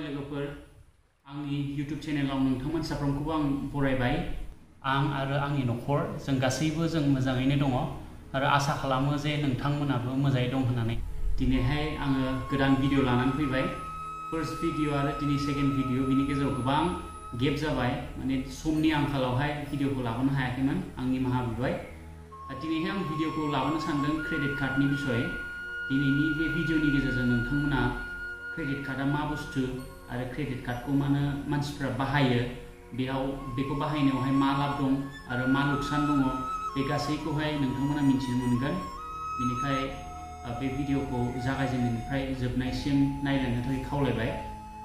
लोगोफोर आंनि YouTube चेनेलाव नोंथांमोन साफ्रोमखौबो आं बरायबाय आं आरो आंनि नखर जों गासैबो जों मोजाङैनो दङ आरो आसा खालामो जे नोंथांमोनाबो मोजाङै दं होननानै दिनैहाय आङो गोदान भिडिअ लानानै फैबाय फर्स्ट भिडिअ आरो दिनै सेकेन्ड भिडिअ बिनि गेजेराव गोबां गेप जाबाय माने समनि आंखालावहाय भिडिअखौ लाबोनो हायाखैमोन आं निमाहा बिबाय दिनैहाय आं भिडिअखौ लाबोनो सानदों क्रेडिट कार्डनि बिषय दिनैनि बे भिडिअनि गेजेरजों नोंथांमोना क्रेडिट कार्डआ मा बुस्थु आरो क्रेडिट कार्डखौ मानो मानसिफ्रा बाहायो बेखौ बाहायनायावहाय मा लाब दं आरो मा नुकसान दङ बे गासैखौहाय नोंथांमोना मिथिनो मोनगोन बेनिखाय बे भिडिअखौ जागायजेननायनिफ्राय जोबनायसिम नायलांनो थाखाय खावलायबाय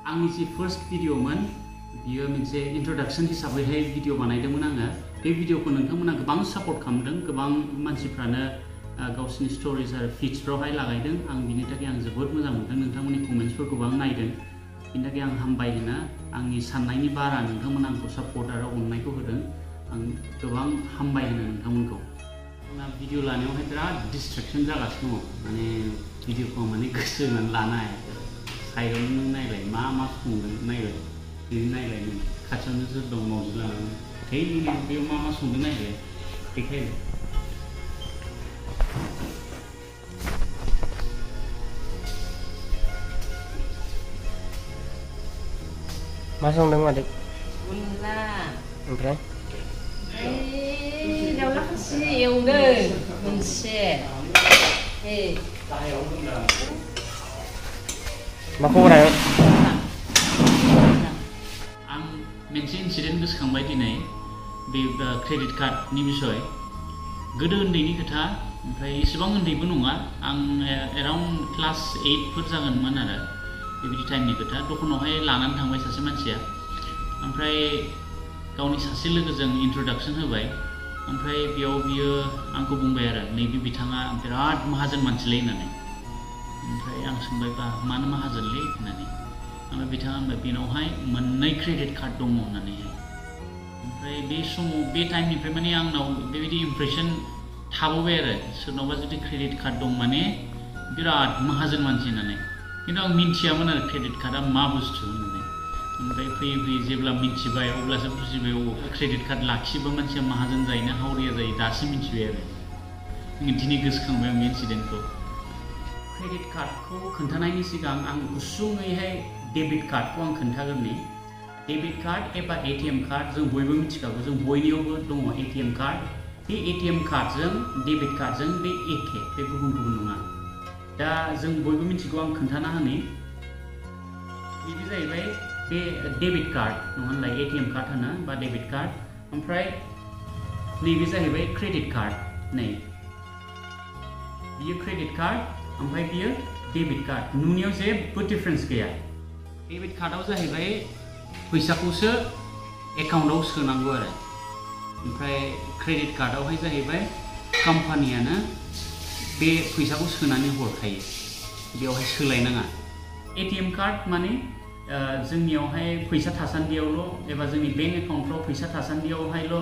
आंनि जि फर्स्ट भिडिअमोन बियो मोनसे इन्ट्रोडक्शन हिसाबैहाय भिडिअ बानायदोंमोन आङो बे भिडिअखौ नोंथांमोना गोबां सापर्ट खालामदों गोबां मानसिफ्रानो गावसिनि स्टोरीज आरो फीड्सफ्रावहाय लागायदों आं बिनि थाखाय आं जोबोद मोजां मोनदों नोंथांमोननि कमेन्ट्सफोरखौबो आं नायदों बिनि थाखाय आं हामबाय होनो आंनि साननायनि बारा नोंथांमोना आंखौ सापर्ट आरो अननायखौ होदों आं गोबां हामबाय होनो नोंथांमोनखौ आंना भिडिअ लानायावहाय बिराद डिस्ट्रेक्शन जागासिनो दङ माने भिडिअखौ माने गोसो होनानै लानाय साइडआवनो नों नायलाय मा संदों नायलाय बिदि नायलाय नों खाथियावनो सोर दं मावजि लानानै है बेयाव मा संदों नायलाय देखायलाय मा संदों मादै अनला ओमफ्राय दाउला खासि एवदों मोनसे मा खबर आयं आं मोनसे इन्सिडेन्ट गोसोखांबाय दिनै बे क्रेडिट कार्डनि बिषय गोदो उन्दैनि खोथा ओमफ्राय इसेबां उन्दैबो नङा आं एराउन्ड क्लास 8 फोर जागोनमोन आरो बेबायदि टाइमनि खोथा दखानावहाय लानानै थांबाय सासे मानसिया ओमफ्राय गावनि सासे लोगोजों इन्ट्रोडक्शन होबाय ओमफ्राय बेयाव बियो आंखौ बुंबाय आरो नैबे बिथाङा बिराद माहाजोन मानसिलै होननानै ओमफ्राय आं सोंबाय बा मानो माहाजोनलै होननानै ओमफ्राय बिथाङा होनबाय बेनावहाय मोननै क्रेडिट कार्ड दङ होननानैहाय ओमफ्राय बे समाव बे टाइमनिफ्राय माने आंनाव बेबायदि इमप्रेसन थाबोबाय आरो सोरनावबा जुदि क्रेडिट कार्ड दं माने बिराद माहाजोन मानसि होननानै किन्तु आं मिन्थियामोन आरो क्रेडिट कार्डआ मा बुस्थु होननानै ओमफ्राय फैयै जेब्ला मिन्थिबाय अब्लासो बुजिबाय क्रेडिट कार्ड लाखियोबा मानसिया माहाजोन जायोना हावरिया जायो दासो मिन्थिबाय आरो दिनै गोसोखांबाय आं बे इन्सिडेन्टखौ क्रेडिट कार्डखौ खोन्थानायनि सिगां आं गुसुङैहाय डेबिट कार्डखौ आं खोन्थाग्रोनि डेबिट कार्ड एबा एटिएम कार्ड जों बयबो मिथिखागौ जों बयनियावबो दङ एटिएम कार्ड बे एटिएम कार्डजों डेबिट कार्डजों बे एखे बे गुबुन नङा दा जों बयबो मिथिगौ आं खोन्थाना होनि बेबो जाहैबाय बे डेबिट कार्ड नङा होनलाय एटिएम कार्ड होनो बा डेबिट कार्ड ओमफ्राय नैबे जाहैबाय क्रेडिट कार्ड नै बियो क्रेडिट कार्ड ओमफ्राय बियो डेबिट कार्ड नुनायाव जेबो डिफरेन्स गैया डेबिट कार्डआव जाहैबाय फैसाखौसो एकाउन्टआव सोनांगौ आरो ओमफ्राय क्रेडिट कार्डआवहाय जाहैबाय कम्पानियानो बे फैसाखौ सोनानै हरखायो बेयावहाय सोलायनाङा एटिएम कार्ड माने जोंनियावहाय फैसा थासान्दियावल' एबा जोंनि बेंक एकाउन्टफ्राव फैसा थासान्दियावहायल'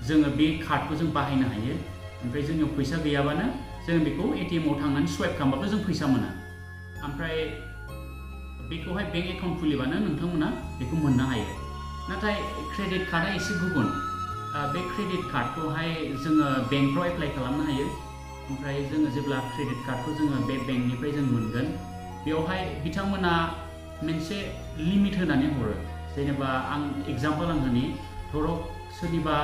जोङो बे कार्डखौ जों बाहायनो हायो ओमफ्राय जोंनियाव फैसा गैयाबानो जों बेखौ एटिएमआव थांनानै स्वाइप खालामबाबो जों फैसा मोना ओमफ्राय बेखौहाय बेंक एकाउन्ट खुलिबानो नोंथांमोना बेखौ मोननो हायो नाथाय क्रेडिट कार्डआ एसे गुबुन बे क्रेडिट कार्डखौहाय जोङो बेंकफ्राव एप्लाइ खालामनो हायो ओमफ्राय जोङो जेब्ला क्रेडिट कार्डखौ जोङो बे बेंकनिफ्राय जों मोनगोन बेवहाय बिथांमोना मोनसे लिमिट होनानै हरो जेनेबा आं एग्जाम्पल आं होनि धरक सोरनिबा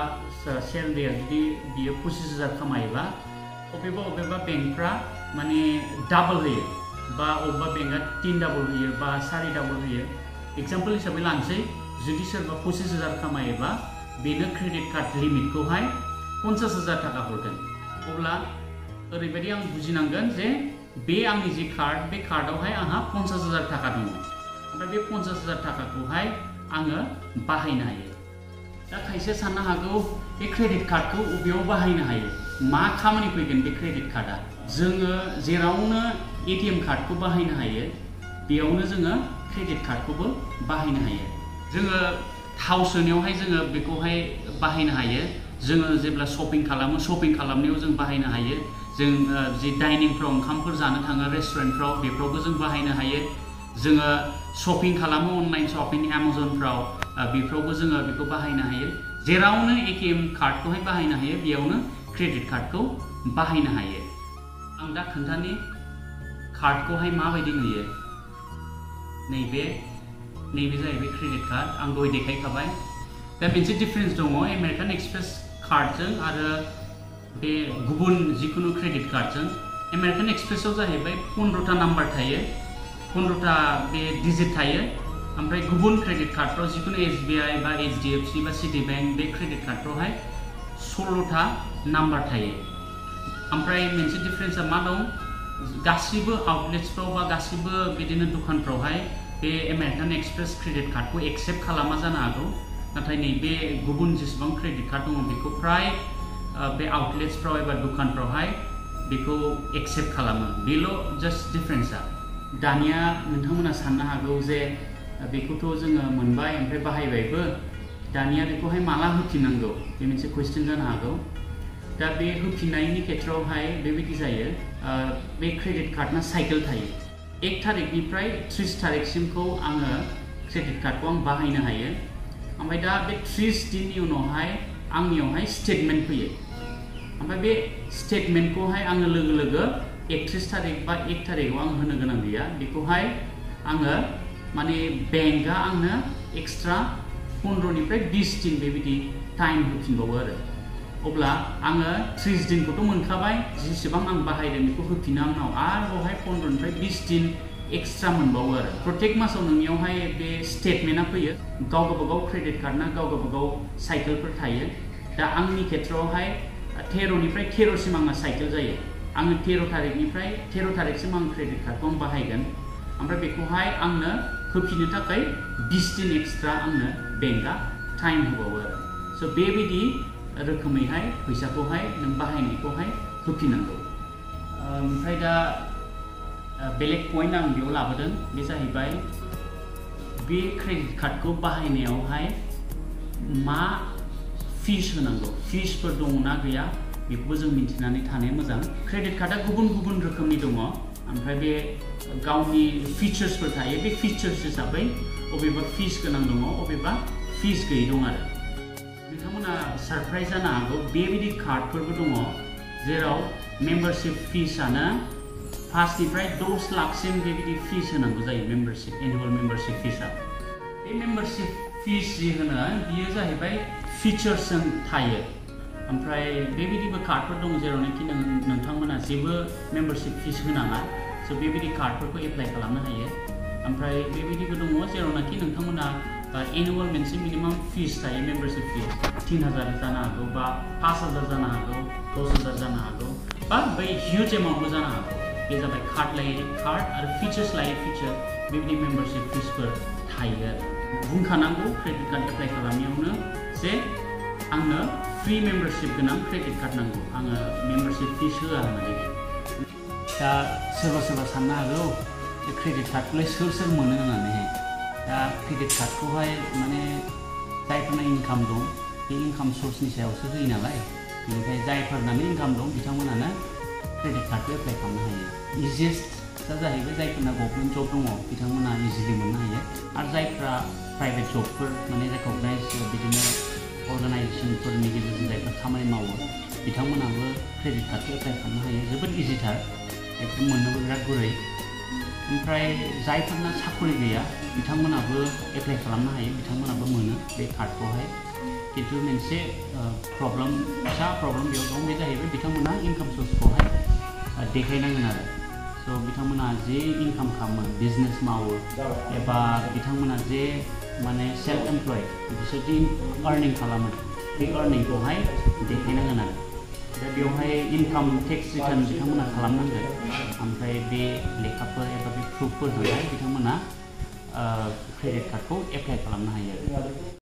सेलारिया जुदि बियो 25,000 खामायोबा अबेबा बेंकफ्रा माने डाबल होयो बा अबेबा बेंकआ 3 डाबल होयो बा 4 डाबल होयो एग्जाम्पल हिसाबै लानोसै जुदि सोरबा 25,000 खामायोबा बेनो क्रेडिट कार्ड लिमिटखौहाय 50,000 थाखा हरगोन अब्ला ओरैबायदि आं बुजिनांगोन जे बे आंनि जि कार्ड बे कार्डआवहाय आंहा 50,000 थाखा दङ ओमफ्राय बे 50,000 थाखाखौहाय आङो बाहायनो हायो दा खायसे साननो हागौ बे क्रेडिट कार्डखौ बबेयाव बाहायनो हायो मा खामानि फैगोन बे क्रेडिट कार्डआ जोङो जेरावनो एटिएम कार्डखौ बाहायनो हायो बेयावनो जोङो क्रेडिट कार्डखौबो बाहायनो हायो जोङो थाव सोनायावहाय जोङो बेखौहाय बाहायनो हायो जोङो जेब्ला शपिं खालामनायाव जों बाहायनो हायो जों जि डाइनिंफ्राव ओंखामफोर जानो थाङो रेस्टुरेन्टफ्राव बेफ्रावबो जों बाहायनो हायो जोङो शपिं खालामो अनलाइन शपिं Amazonफ्राव बेफ्रावबो जोङो बेखौ बाहायनो हायो जेरावनो ATM कार्डखौहाय बाहायनो हायो बेयावनो क्रेडिट कार्डखौ बाहायनो हायो आं दा खोन्थानि कार्डखौहाय माबायदि नुयो नैबे जाहैबाय क्रेडिट कार्ड आं दहाय देखायखाबाय दा मोनसे डिफरेन्स दङ आमेरिकान एक्सप्रेस कार्डजों आरो बे गुबुन जिखुनु क्रेडिट कार्डजों आमेरिकान एक्सप्रेसआव जाहैबाय 15टा नाम्बार थायो 15टा बे डिजिट थायो ओमफ्राय गुबुन क्रेडिट कार्डफ्राव जिखुनु SBI बा HDFC बा सिटी बैंक बे क्रेडिट कार्डफ्रावहाय 16टा नाम्बार थायो ओमफ्राय मोनसे डिफरेन्सआ मा दं गासिबो आउटलेट्सफ्राव बा गासिबो बिदिनो दुखानफ्रावहाय बे आमेरिकान एक्सप्रेस क्रेडिट कार्डखौ एक्सेप्ट खालामा जानो हागौ नाथाय नैबे गुबुन जेसेबां क्रेडिट कार्ड दङ बेखौ फ्राय बे आउटलेट्सफ्राव एबा दुखानफ्रावहाय बेखौ एक्सेप्ट खालामो बेल' जास्ट डिफरेन्सआ दानिया नोंथांमोना साननो हागौ जे बेखौथ' जोङो मोनबाय ओमफ्राय बाहायबायबो दानिया बेखौहाय माला होफिननांगौ बे मोनसे कुइसन जानो हागौ दा बे होफिननायनि खेथ्रआवहाय बेबायदि जायो बे क्रेडिट कार्डना साइकेल थायो 1 तारिखनिफ्राय 30 तारिखसिमखौ आङो क्रेडिट कार्डखौ आं बाहायनो हायो ओमफ्राय दा बे 30 दिननि उनावहाय आंनियावहाय स्टेटमेन्ट फैयो ओमफ्राय बे स्टेटमेन्टखौहाय आङो लोगो 31 तारिख बा 1 तारिखआव आं होनो गोनां गैया बेखौहाय आङो माने बेंकआ आंनो एक्सट्रा 15 निफ्राय 20 दिन बेबायदि टाइम होफिनबावो आरो अब्ला आङो 30 दिनखौथ' मोनखाबाय जेसेबां आं बाहायदों बेखौ होफिनो आंनाव आरोबावहाय 15 निफ्राय 20 दिन एक्सट्रा मोनबावो आरो प्रत्येक मासाव नोंनियावहाय बे स्टेटमेन्टआ फैयो गाव गावबागाव क्रेडिट कार्डना गाव गावबागाव साइकेलफोर थायो दा आंनि खेथ्रआवहाय 13 निफ्राय 13 सिम आंना साइकेल जायो आङो 13 तारिखनिफ्राय 13 तारिखसिम आं क्रेडिट कार्डखौ आं बाहायगोन ओमफ्राय बेखौहाय आंनो होफिननो थाखाय 20 दिन एक्सट्रा आंनो बेंकआ टाइम होबावो आरो स' बेबायदि रोखोमैहाय फैसाखौहाय नों बाहायनायखौहाय होफिननांगौ ओमफ्राय दा बेलेग पइन्ट आं बेयाव लाबोदों बे जाहैबाय बे क्रेडिट कार्डखौ बाहायनायावहाय मा फिस होनांगौ फिसफोर दङ ना गैया बेखौबो जों मिन्थिनानै थानाया मोजां क्रेडिट कार्डआ गुबुन गुबुन रोखोमनि दङ ओमफ्राय बे गावनि फिचार्सफोर थायो बे फिचार्स हिसाबै अबेबा फिस गोनां दङ अबेबा फिस गैयै दं आरो नोंथांमोना सरप्राइज जानो हागौ बेबायदि कार्डफोरबो दङ जेराव मेम्बारशिप फिसआनो 5 निफ्राय 10 लाखसिम बेबायदि फिस होनांगौ जायो मेम्बारशिप एनुअल मेम्बारशिप फिसआ बे मेम्बारशिप फिस जि होनो बियो जाहैबाय फिचार्सजों थायो ओमफ्राय बेबायदिबो कार्डफोर दं जेरावनोखि नोंथांमोना जेबो मेम्बारशिप फिस होनाङा स' बेबायदि कार्डफोरखौ एप्लाइ खालामनो हायो ओमफ्राय बेबायदिबो दङ जेरावनोखि नोंथांमोना एनुअल मोनसे मिनिमाम फिस थायो मेम्बारशिप फिस 3000 जानो हागौ बा 5000 जानो हागौ 10000 जानो हागौ बा बै हिउज एमाउन्टबो जानो हागौ बे जाबाय कार्ड लायै कार्ड आरो फिचार्स लायै फिचार बेबायदि मेम्बारशिप फिसफोर थायो आरो बुंखानांगौ क्रेडिट कार्ड एप्लाइ खालामनायावनो जे आंनो फ्रि मेम्बारशिप गोनां क्रेडिट कार्ड नांगौ आङो मेम्बारशिप फिस होआ होननानै दा सोरबा साननो हागौ क्रेडिट कार्डखौलाय सोर मोनो होननानैहाय दा क्रेडिट कार्डखौहाय माने जायफोरना इनकाम दं बे इनकाम सर्सनि सायावसो होयो नालाय बेनिखाय जायफोरनानो इनकाम दं बिथांमोनानो क्रेडिट कार्डखौ एप्लाइ खालामनो हायो इजिएस्टआ जाहैबाय जायफोरना गभर्नमेन्ट जब दङ बिथांमोना इजिलि मोननो हायो आरो जायफ्रा प्राइभेट जबफोर माने रेकगनाइज बिदिनो अर्गानाइजेसनफोरनि गेजेरजों जायफोर खामानि मावो बिथांमोनाबो क्रेडिट कार्डखौ एप्लाइ खालामनो हायो जोबोद इजिथार एकदम मोननोबो बिराद गुरै ओमफ्राय जायफोरना साखरि गैया बिथांमोनाबो एप्लाइ खालामनो हायो बिथांमोनाबो मोनो बे कार्डखौहाय खिन्थु मोनसे फिसा प्रब्लेम बेयाव दं बे जाहैबाय बिथांमोना इनकाम सर्सखौहाय देखायनांगोन आरो स' बिथांमोना जे इनकाम खालामो बिजनेस मावो एबा बिथांमोना जे माने सेल्फ एमप्लय बिसोरदि आर्निं खालामो बे आर्निंखौहाय देखायनांगोन आरो दा बेवहाय इनकाम टेक्स रिटार्न बिथांमोना खालामनांगोन ओमफ्राय बे लेखाफोर एबा बे प्रुफफोरजोंहाय बिथांमोना क्रेडिट कार्डखौ एप्लाइ खालामनो हायो आरो